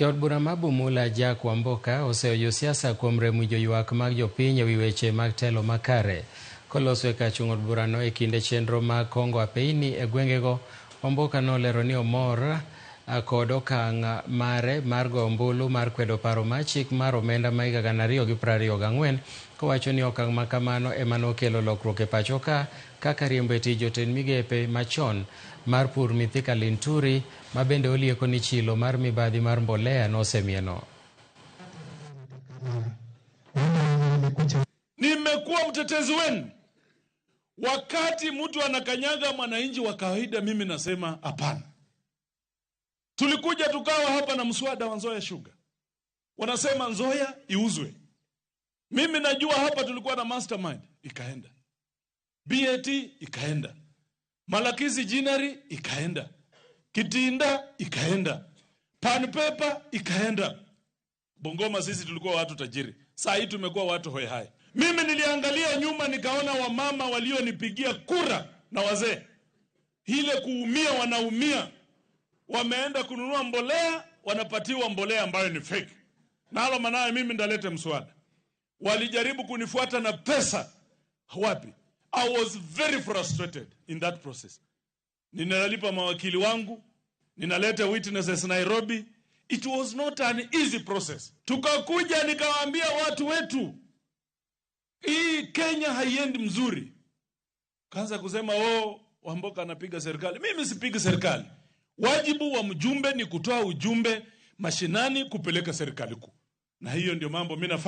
Jaod bura ma Bumula Jack Wamboka oseyo josiasa kuom remo joywak mag jopiny ewi weche mag telo makare. Koloso e kar chung' od burano e kinde chenro mag kongo apeyni e gwengego, Wamboka nolero ni omor kod okang' mare mar goyo ombulu mar kwedo paro mar chik mar omenda ma higa 2024 kowacho ni okang' ma kamano ema nokelo lokruok e pacho ka kaka riembo e tich jotend migepe machon mar pur Mithika Linturi ma bende olieko ni chilo mar mibadhi mar mbolea nosemieno. Nimekuwa mtetezi wenu. Wakati mtu anakanyaga mwananchi wa kawaida, mimi nasema hapana. Tulikuja tukawa hapa na mswada wa Nzoia Sugar, wanasema Nzoia iuzwe. Mimi najua hapa tulikuwa na mastermind, ikaenda BAT, ikaenda Malakisi Ginnery, ikaenda Kitinda, ikaenda Pan Paper, ikaenda Bungoma. Sisi tulikuwa watu tajiri, saa hii tumekuwa watu hoihai. Mimi niliangalia nyuma nikaona wamama walionipigia kura na wazee, ile kuumia wanaumia, wameenda kununua mbolea, wanapatiwa mbolea ambayo ni fake. Nalo manaye mimi ndalete mswada. Walijaribu kunifuata na pesa wapi? I was very frustrated in that process. Ninalipa mawakili wangu, ninaleta witnesses Nairobi. It was not an easy process. Tukakuja nikawaambia watu wetu, hii Kenya haiendi mzuri. Kaanza kusema, oh, Wamboka anapiga serikali. Mimi sipigi serikali. Wajibu wa mjumbe ni kutoa ujumbe mashinani kupeleka serikali kuu, na hiyo ndio mambo mimi nafanya.